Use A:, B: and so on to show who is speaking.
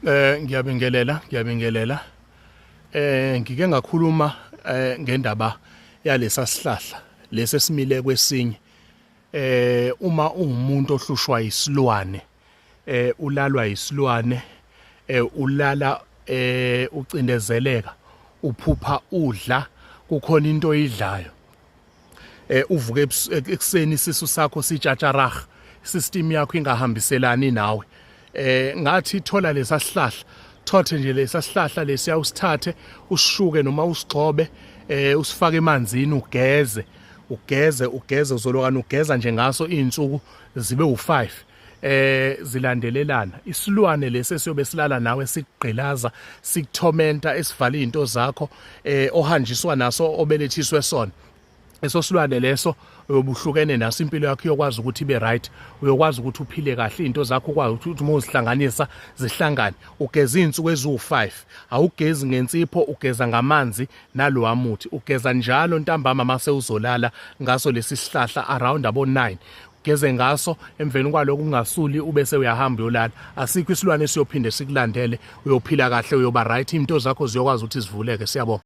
A: Ngiyabingelela, ngiyabingelela. Ngike ngakhuluma ngendaba yalesa sihlahla lesi esimile kwesinye. Uma uwumuntu ohlushwa isilwane, ulalwa isilwane, ulala ucindezeleka, uphupha udla, kukhona into oyidlayo. Uvuke ekuseni isisu sakho sitshatsharaha, system yakho ingahambiselani nawe. Ngathi thola lesa sihlahla, thothe nje lesa sihlahla lesiya, usithathe usishuke noma usigxobe, usifake emanzini, ugeze, ugeze, ugeze, uzolokana ugeza nje ngaso izinsuku zibe u5 zilandelelana. Isilwane lesi esiyobe silala nawe, sikugqilaza, sikuthomenta, esivala izinto zakho, ohanjiswa naso, obelethiswe sona, eso silwane leso uyobuhlukene naso, impilo yakho iyokwazi ukuthi ibe right, uyokwazi ukuthi uphile kahle, izinto zakho ukwazi ukuthi uma uzihlanganisa zihlangane. Ugeza izinsuku eziwu5, awugezi ngensipho, ugeza ngamanzi nalowa muthi. Ugeza njalo ntambama mase uzolala ngaso lesi sihlahla around abo 9, ugeze ngaso. Emveni kwaloko ungasuli, ubese uyahamba uyolala. Asikho isilwane esiyophinde sikulandele, uyophila kahle, uyoba right, into zakho ziyokwazi ukuthi zivuleke. Siyabonga.